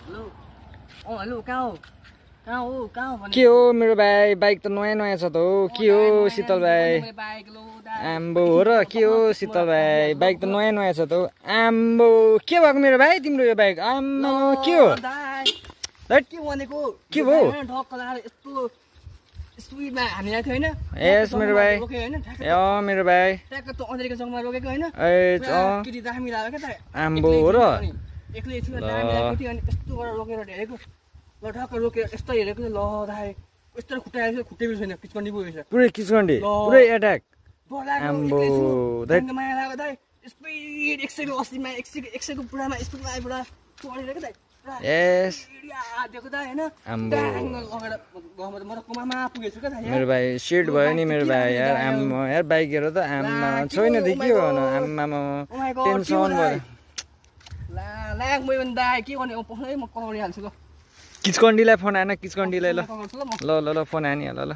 hello कहाँ हो के हो मेरो भाइ बाइक त नयाँ छ त हो के हो शीतल भाइ आम्बो हो र के हो शीतल भाइ बाइक त नयाँ छ त हो आम्बो के भएको मेरो भाइ तिम्रो यो बाइक आम्बो के हो के भनेको के भयो ढक्क लाएर यस्तो स्पिडमा हामीलाई थियो हैन यस मेरो भाइ मेरो भाइ ट्याक्क त अन्तरिक जङ्गमा रोकेको हैन किटी दामी लाग्यो के त आम्बो हो र एक्लै छु दामी लागेको थियो अनि यस्तो गरेर रोकेर हेरेको ल ढक्क रोकेर यस्तो हेरेको ल दाइ यस्तो खुट्टा खुट्टै छैन किचकन्डी पो रहेछ पुरै किचकन्डी पुरै एट्याक आम्बो माया लाग्यो दाइ स्पिड 180 मा 100 को पुरामा स्पिडमा आइपुरा चढेर के दाइ यस देखो दाइ हैन आम्बो ममा पुगेछु के दाइ मेरो भाइ सिट भयो नि मेरो भाइ यार आम्मा यार बाइक हेर त आम्मा छैन त के हो न आम्मा टेन्सन भयो ला म दाइ के गर्ने पक्कै म कमाउने हाल्छु ल किचकन्डीलाई फोन आएन किचकन्डीलाई ल ल फोन आयो नि ल